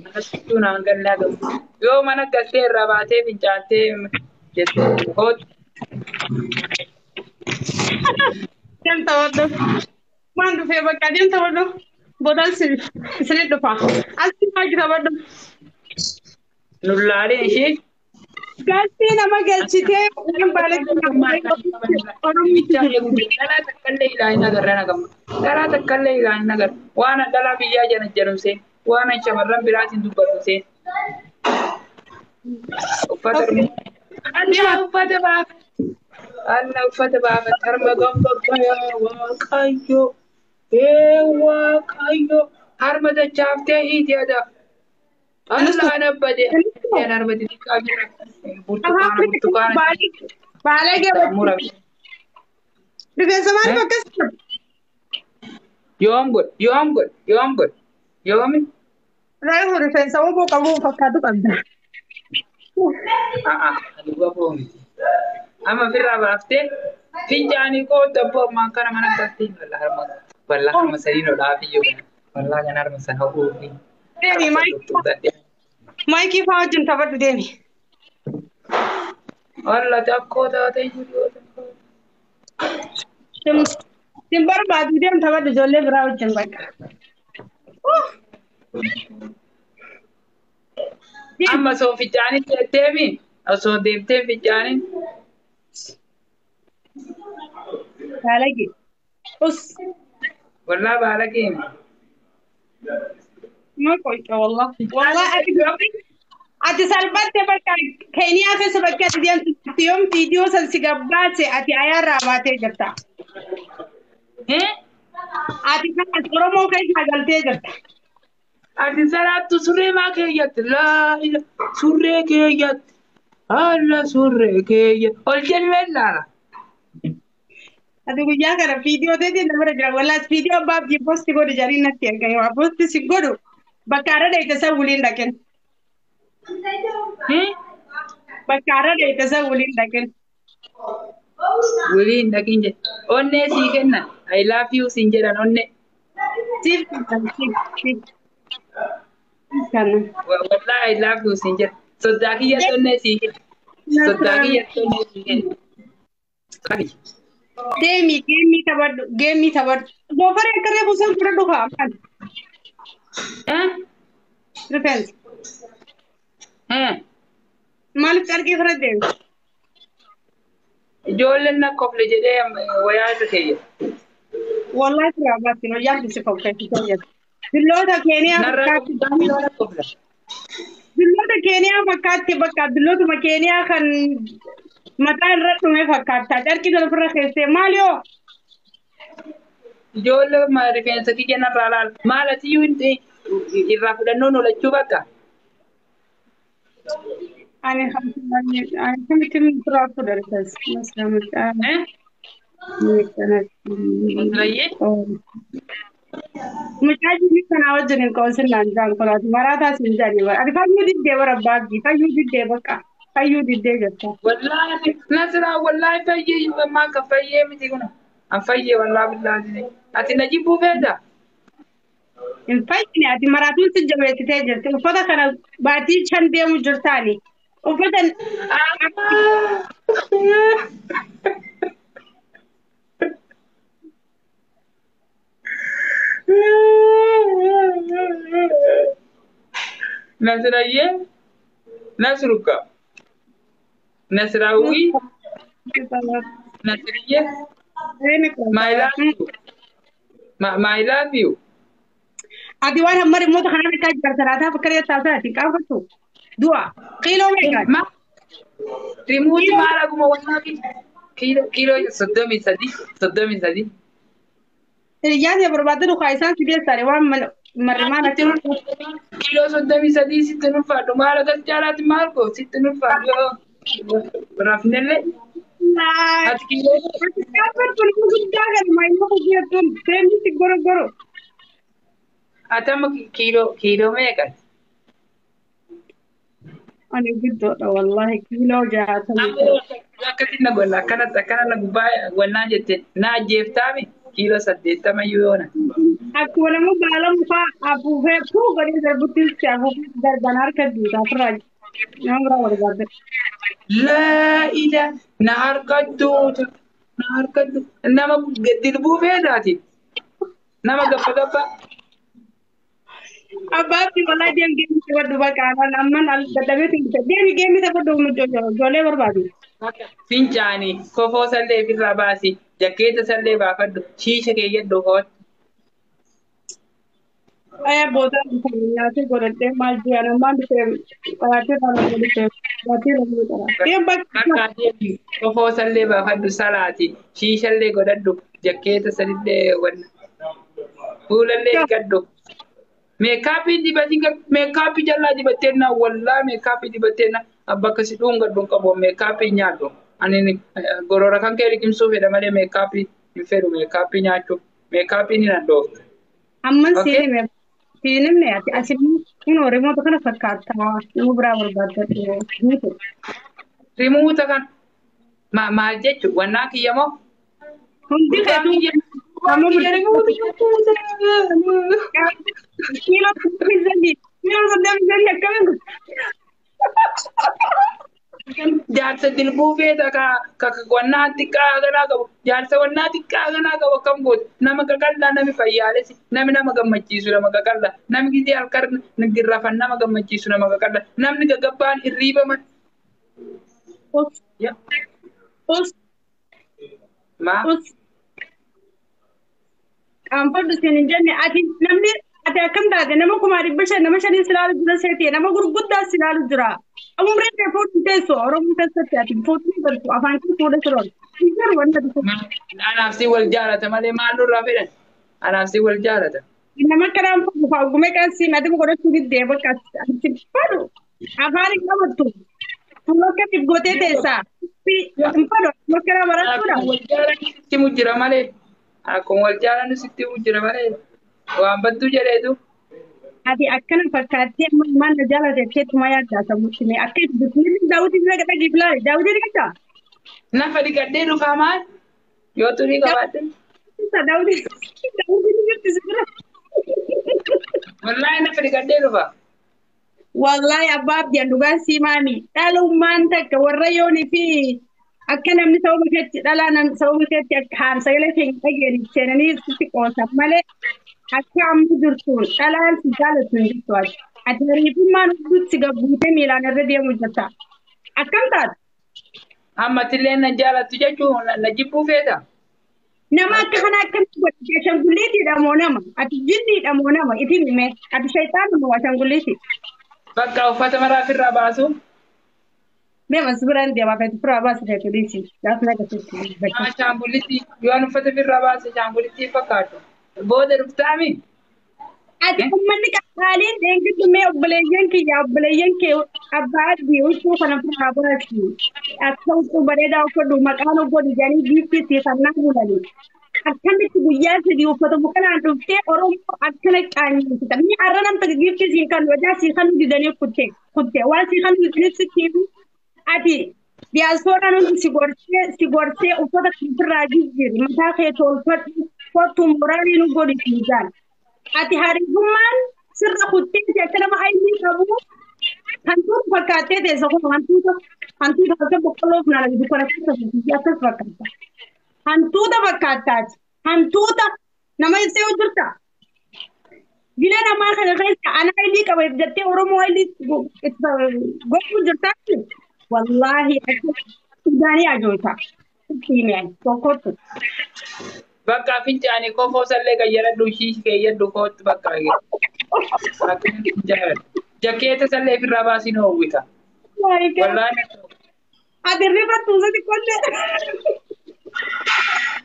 Akkasitti naan gallaa galu. Yoo mana galtee irraa baatee fincaantee jettee kootu. Deemta waddu. Waan dhufee bakka deemta waddu. Boodaan isinit dhufa. Asii maal taphadhu. Nullaaleen ishee. Galtee nama galchitee waan baala. Dhalaa takkallee ilaalin agarra nagama. Dhalaa takkallee ilaalin agarra. Waan dhalaa biyyaa jala jedhamsee waan shamarran biraatiin dubbatusee. Uffata Alla uffata baafate. Alla uffata baafate. Harma gamba waaqayyo. Ee waaqayyo. Harma dachaaftee hiiti adaaf. Alla anabbade. Harma xixiqqaa jira. Burtukaana burtukaana. Baalee Murame. Rifeensa maaliif akkas godhu? Yoom godhe? Yoom godhe? Yoom godhe? Yoomi? Reefu rifeensa oboo qabu fakkaatu qabda. A'a, dhuga boomiti. Amma ofirraa baaftee fincaanii koo dabboo ammaan kana mana galtee bal'aa harma bal'aa harma sadiin hodhaa fiyyoo kana bal'aa kana harma sana hodhuufi. Deemi maayikii fa'aa wajjin taphadhu deemi. Walla takkoo taatee jiru. Sin barbaadu deem taphadhu ijoollee biraa wajjin bakka. Amma osoo fincaanii deemi osoo deemtee fincaanii. Baalagee. Us. Wallaa baalagee. Ma qoyta wallah. Wallah ati salphatte bakka Keeniyaa keessa bakka ati deemtu yoom viidiyoo san si gabbaase ati ayaarraa baatee jirta. Ati kan ati Oromoo keessa galtee jirta. Ati salaattu surree maa keeyyatti laa surree keeyyatti haala surree keeyyatti ol jedhee laala. Ati guyyaa kana viidiyoo teetiin nama jira wallaas viidiyoo abbaa abdii posti godhu jedhanii natti erganii waa posti si godhu bakka har'a dheeyte san waliin dhaqin. Bakka har'a dheeyte san waliin dhaqin. Waliin dhaqin jedhe onnee sii kennan I love you siin jedhan onnee. Siif kennan siif kennan. Wallahi I love you siin jedhan soddaa kiyyatti onnee sii kennan. Soddaa kiyyatti onnee sii kennan. Deemi geemii taphadhu geemii taphadhu. Goofaree akka reefu san fudhadhu kaa maal? Rifeensa. Maaliif carqii fira deemte? Ijoolleen na kofle jedhee wayaa irra keeyya. Wallahi firaa baatti wayyaan si kofleessitee jirti. Billoota Keeniyaa fakkaatti. Billoota Keeniyaa fakkaatti bakka billootuma Keeniyaa kan mataa irra dhume fakkaata. Carqii sana ofirra keessee maal yoo? Ijoollee rifeensa kiyya narraa laala. Maal atiyyuu irraa fudhannoon oolachuu bakka. Ani kamitti biraa fuudha rifeensa. Mucaa jirii kanaa wajjin hin qoonsin naan jaan kolaatu maraataa siin jaanii bara. Ani fayyuu diddee bara baagii fayyuu diddee bakka fayyuu diddee jirta. Wallaahi Nasraa wallaahi fayyee ammaa kan fayyee miti kuna. An fayyee wallaahi billaahi. Ati na jibbuu feeta? Hin fayyine ati maraatuun si jabeessitee jirti. Uffata kana baatii shan deemu jirtaani. Uffata. Nasrayyee Nasruka Nasraawwi Nasriyyee My love you My love you. Ati waan hamma dhimmoota kanaan akka jirtan laataa bakka reettaa isaati qaafatu. Du'a kiiloo meeqa? Ma rimuuti maal aguma wallaahi kiiloo 33 33. Hiriyyaan si barbaadde dhukaa isaan si geessaare waan marrimaan akka. Kiiloo 33 sitti nulfaadhu maal agas jaalaati maal koo sitti nulfaadhu rafnellee. Ati kiiloo. Ati gaafatu nama guddaa kana maayiloo hojjettuun deemni si gorogoro. Ati amma kiiloo meeqa? Ani guddoodha wallahi kiiloo 60. Akkasiin na golla akkanatti akkana na gubbaa wannaa jette na ajjeeftaami. Kiiloo 80 iyyuu yoona. Akkuma nama baala mukaa afuufee fuu godhee darbutti si afuufee darban harka duuta ofirraa nama biraa barbaadde. Laa ilaa na harka duuta na harka nama dilbuu feetaati. Nama gabba gabba. Abbaatti walaa deem geemii taphadhu bakka anaan amman dadhabeetu hin dhufe. Deemi geemii taphadhu ijoollee barbaadu. Fincaanii kofoo sallee ofirraa baasi jakkeetta sallee baafadhu shiisha keeyyadhu hoot. Aya booda nyaatee godhadhee maal jiran ammaan dhufee qoraatee lama dhufee qoraatee lama qora. Deem bakka. Bakka deemi kofoo sallee baafadhu salaati shiishallee godhadhu jakkeetta salillee wanna fuulallee dhiqadhu. Meekaappii dibatiin meekaappii jalaa dibatteenna wallaa meekaappii dibatteenna bakka si dhuungadhu hin qabu meekaappii nyaadhu. Ani gorora kan kee liqimsuu fedha malee meekaappii hin fedhu meekaappii nyaachuu meekaappii ni nadhoofta. Amman siin hime siin himne ati asin kun remoota kana fakkaata nama biraa barbaaddadhu. Rimuuta kan maal jechuun wannaa kiyya moo? Hundi keetuu amma kiiloo 83 kiiloo 83 akkamiin Jaarsa dilbuu feeta ka wannaa xiqqaa ganaa qabu jaarsa wannaa xiqqaa ganaa qabu akkam gootu nama qaqallaa nami fayyaalessi nami nama gammachiisu nama qaqallaa nami gizee halkan rafan nama gammachiisu nama qaqallaa namni gaggabbaan hirriibaman. Maa? Qaanfadhu siin hin jenne ati namni ati akkam taate nama 500,000 nama 5 silaalu jira seeti nama gurguddaa silaalu jira. Umriin kee fuudhu teessu Oromoo keessatti ati fuudhu galtu afaan kee fuudha siroon. Garuu wanta dhufu. Anaaf si wal jaalata malee maal nurraa fedhan? Anaaf si wal jaalata. Nama kanaan fuudhu faagumee kan siin ati godhachuu diddee bakka ati fadhu afaan hin qabattu. Fuula akka gootee teessaa. Hin fadhu nama kanaa barachuudha. Akkuma wal jaalannu sitti mujjira malee. Akkuma wal jaalannu sitti mujjira malee. Waan badduu jedheetu. Ati akkana fakkaattee amma maal na jaalate keetumaa yaaddaa sammuutti mee akka itti bismilli daawwitii bira dhaqii filaale daawwitii dhiqachaa? Nafa dhiqadhee dhufaa maal? Yoo xurii qabaadhe. Daawwitii daawwitii jirti si bira. Wallaahi nafa dhiqadhee dhufa. Wallaahi abbaa abdiyan dhugaan sii maami dhalummaan takka warra yoonii fi akka namni sababa keetti dhalaa namni sababa keetti akka haan sagalee keenya dhageenye seenanii sitti qoosan malee akka amma jirtuun dhalaan si jaalatu hin jirtu ati. Ati hariifummaan hundatti gabbuutee miilaan irra deemu jirta. Akkam taate? Ammatillee na jaalattu jechuun na jibbuu feeta. Nama akka kana akkamitti godhate ashanguliitiidha moo nama? Ati jinniidha moo nama? Itti hime. Ati shayxaana moo ashanguliiti? Bakka uffata maraa ofirraa baasu. Mee mas biraan deemaa feetu firaa baasa feetu dhiisi. Gaafa na gasitti. Ashaanguliitii yoo an uffata ofirraa baase ashaanguliitii fakkaatu. Booda dhuftaami. Ati uummanni qaqqaaliin deengiddu mee obboleeyyan kiyya obboleeyyan kee abbaa adii huccuu kana firaa baasi. Akka huccuu bareedaa uffadhu maqaan godhi jedhanii giiftii siif hannaa bulani. Akkamitti guyyaa sadii uffatamu kanaan dhuftee Oromoo akkana qaanyeessita. Mi'a har'a namta giiftii siin kan wajaa sii kan didanii kutte kutte waan sii kan didanii sitti himu. Ati diyaaspooraan hundi si gorsee uffata ofirraa jijjiiri mataa kee tolfadhu kottu moraalii nu godhi siin jaal. Ati hariifummaan sirra kuttee akka nama aylii qabu hantuuta fakkaattee teessa kun hantuuta hantuuta akka boqqolloo funaana dukkana keessa fuutii akkas fakkaata. Hantuuta fakkaattaati. Hantuuta nama ibsee jirta. Bila namaa kana keessa ana aylii qaba jettee Oromoo aylii godhuu jirtaati. Wallaahi Sudaanii ajoota. Siimeen tokkotti. Bakka fincaanii kofoo sallee qayyaradhu ishii keeyyadhu kootti bakka Jakkeetta sallee ofirraa baasii nu hawwita. Wallaahi Ati rifattu sadi qollee.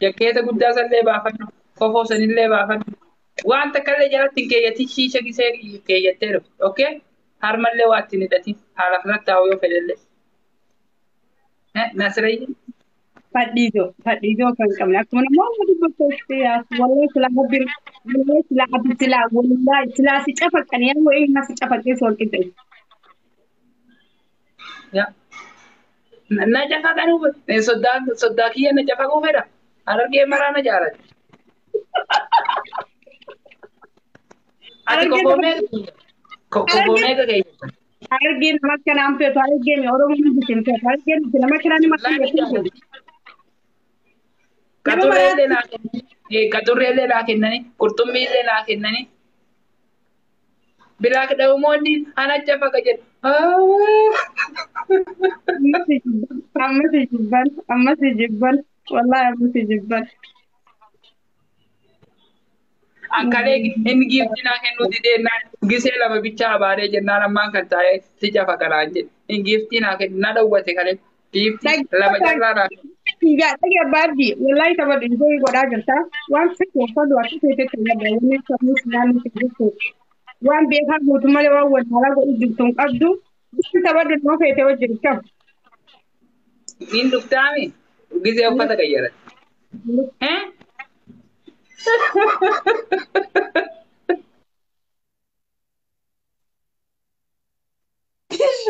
Jakkeetta guddaa sallee baafadhu kofoo sanillee baafadhu. Waan takkallee jalatti hin keeyyatin shiisha gisee keeyyattee dhufu. Okay? Harmallee waa ittiin hidhatin haala kanatti taa'u yoo fedhellee. Nasirayyi. Fadhiidoo fadhiidoo kan qabne akkuma namoonni dubbattooti wallahi silaa rabbiin wallahi silaa ati silaa wallahi silaa si cafaqan yeroo eenyumaa si cafaqee si wal qixxeessu. Na cafaqanuu soddaa kiyya na cafaquu fedha. Harargee maraa na jaalatti. Ati kofoo meeqa keeyyata? Harargee nama kanaan feetu harargee Oromoo hundi hin feetu harargee nama kanaan nama feetu. Qaxurreellee naa kennani, qurxummiillee naa kennani. Biraa dha'umoonni anacha faqa jedhu. Ammas jibban, ammas jibban, wallaahi ammas jibban. Akkalee inni giiftii naa kennuu didee naan gisee lama bichaa abaaree jennaan ammaan kan taa'ee si cafa kanaan jedhe. Inni giiftii naa kennu na dhowwate kalee giiftii lama callaa naa kennu. Dhagee abbaaddi wallaahi taphadhu ishee godhaa jirta. Waan fedhe uffatu akka feetetti gadda wanni sammuu naannoo jirtu. Waan beekaa guutuu malee waan wallaalaa godhu jirtu hin qabdu. Bisti taphadhu nama feete wajjin kam. Niin dhuftaami gisee uffata qayyarate.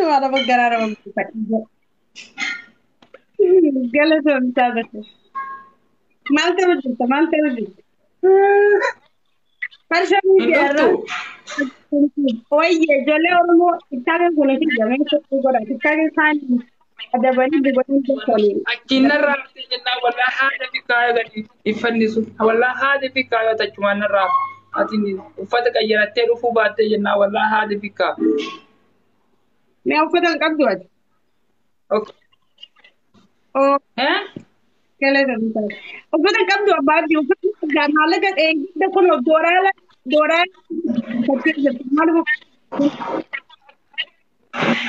Maal garaa nama Galatoomsaa bate. Maal ta'u jirta? Maal ta'u jirta? Farsha miidiyaarra. Wayye ijoollee Oromoo tiktaaka kun hojii tokko godha. Tiktaaka isaanii adabanii dubanii tokkoon. Achiin narraa haftee jennaan wallaa haadha fi kaayoo gadi iffannisu. Wallaa haadha fi kaayoo tachumaan narraa ati uffata qayyarattee dhufuu baattee jennaan wallaa haadha fi kaayoo. Mee uffata hin qabdu ati? Uffata hin qabdu abbaatti uffata maallaqa dheengidda kun dooraala dooraala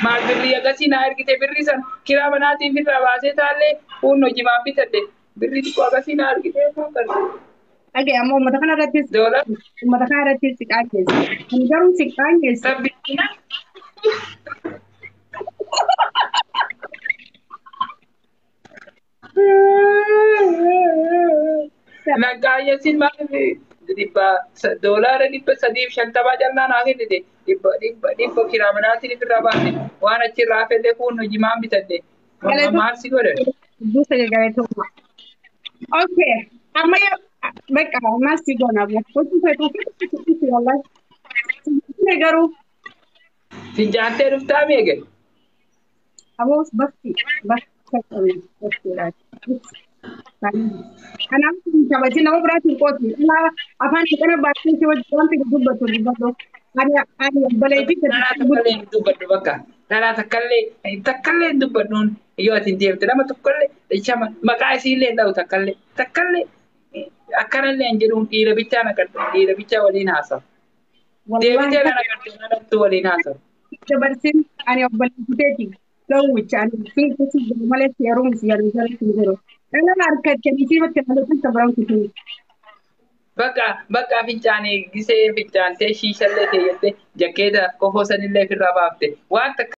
Maal birrii akkasii naa ergite birrii sana kiraa manaatiin birraa baasee taallee fuun hojii maan bitadde birrii xiqqoo akkasii naa ergite. Dhagee amma uummata kana irrattis uummata kana irrattis si qaangeessa. Ani garuu si qaangeessa. Naggaayyasin maal dhibba doolaara 350 callaa naa kennite dhibba dhibba dhibba kiraa manaatiin ofirraa baase waan achirraa hafellee kun hojii maan bitadde maal si godhe. Okay, amma bakka maal si goona hojii feetu uffata wallahi garuu. Fincaantee dhuftaa meeqa? Aboos bakki bakki bakki Kanaaf kabajii nama biraatiin qooti. Afaan kana baatee si wajjin waan fide dubbatu dubbatu. Ani obboleettii Dhalaa takkallee hin dubbadhu bakka. Dhalaa takkallee takkallee hin dubbadhuun yoo ati hin deemte nama tokkollee shama maqaa isiillee hin dha'u takkallee takkallee akkanallee hin jedhuun dhiira bichaa naqadhu dhiira bichaa waliin haasawu. Deebitee na naqadhu na dhabtu waliin haasawu. Dabarsin ani obboleettiteeti. Lawwicha ani finkeessi jiru malee seerumsi jedhu jalatti hin jiru. Dhala harkattanii fi bakka malee kan kutuu. Bakka bakka fincaanii gisee fincaantee shiishallee keeyyattee jakkeeta kofoo sanillee ofirraa baafte waan takka.